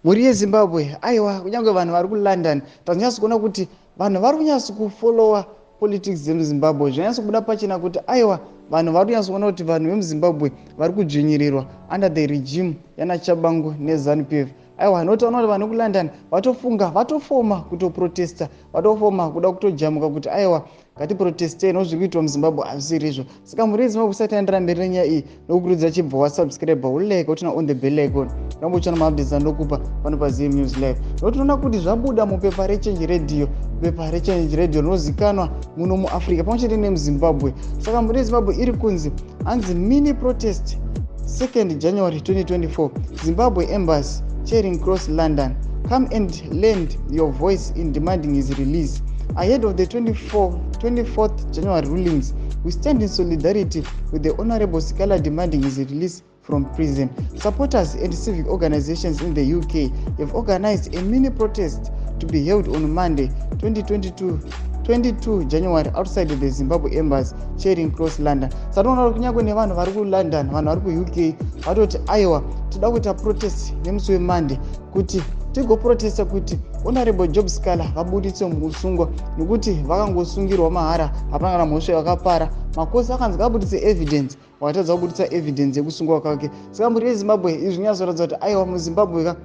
Mhuri yeZimbabwe, aiwa, kunyange vanhu vari kuLondon, tazonyatso kuona kuti vanhu vari kunyatso kufollowa politics dzemuZimbabwe. Zvanyatso kubuda pachena kuti aiwa, vanhu vari kunyatso kuona kuti vanhu vemuZimbabwe vari kudzvinyirirwa under the regime yanaTshabangu neZANU PF. Aiwa, notoona kuti vanhu vekuLondon vatofunga, vatofoma kutoprotesta, vatofoma kuda kutojamuka kuti aiwa, ngatiprotestei nozviri kuitwa muZimbabwe hazvisiri izvo. Saka mhuri yeZimbabwe, usati aendera mberi nenyaya iyi, nokukurudzira chibva wasubscribe, ulike, uturn on the bell icon, rambo uchiona maupdates andokupa pano paZM News Live. Nokuti kuti zvabuda mupepa reChange Radio, pepa reChange Radio rinozikanwa muno muAfrica pamwe chete nemuZimbabwe. Saka mhuri yeZimbabwe, iri kunzi hanzi mini protest 2nd January 2024, Zimbabwe Embassy, Charing Cross, London. Come and lend your voice in demanding his release ahead of the 24th January rulings. We stand in solidarity with the Honorable Sikhala, demanding his release from prison. Supporters and civic organizations in the UK have organized a mini protest to be held on Monday 2022 22 January outside the Zimbabwe Embassy, Charing Cross, London. Satoona kuti kunyange nevanhu vari kuLondon, vanhu vari kuUK vatoti aiwa, toda kuita protest nemusi weMonday kuti tigoprotesta kuti Honorable Job Sikhala vabuditswe muusungwa, nekuti vakangosungirwa mahara, hapana kana mhosva yakapara. Makosi akanzi ngabuditse evidence, vakatadza kubuditsa evidence yekusungwa kwake. Saka mhuri yeZimbabwe, izvi zvinyatsoratidza kuti aiwa, muZimbabwe ka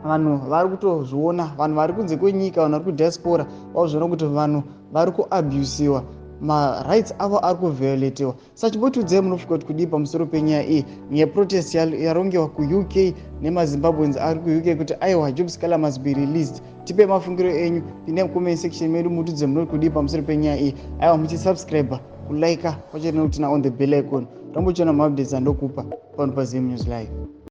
vanhu vari kutozviona, vanhu vari kunze kwenyika, vanhu vari kudiaspora vazviona kuti vanhu vari kuabusiwa, marights avo ari kuvhiolatiwa. Saka chimbotiudzai munofunga kuti kudii pamusoro penyaya iyi yeprotest yarongewa kuUK nemaZimbabweans ari kuUK kuti aiwa, Job Sikhala must be released? Tipe mafungiro enyu, pindai mucomment section medu, mutiudze munoti kudii pamusoro penyaya iyi. Aiwa, muchisubscribe, kulike, pachete nekuturn on the bell icon, rambochiona maupdates andokupa pano paZM News Live.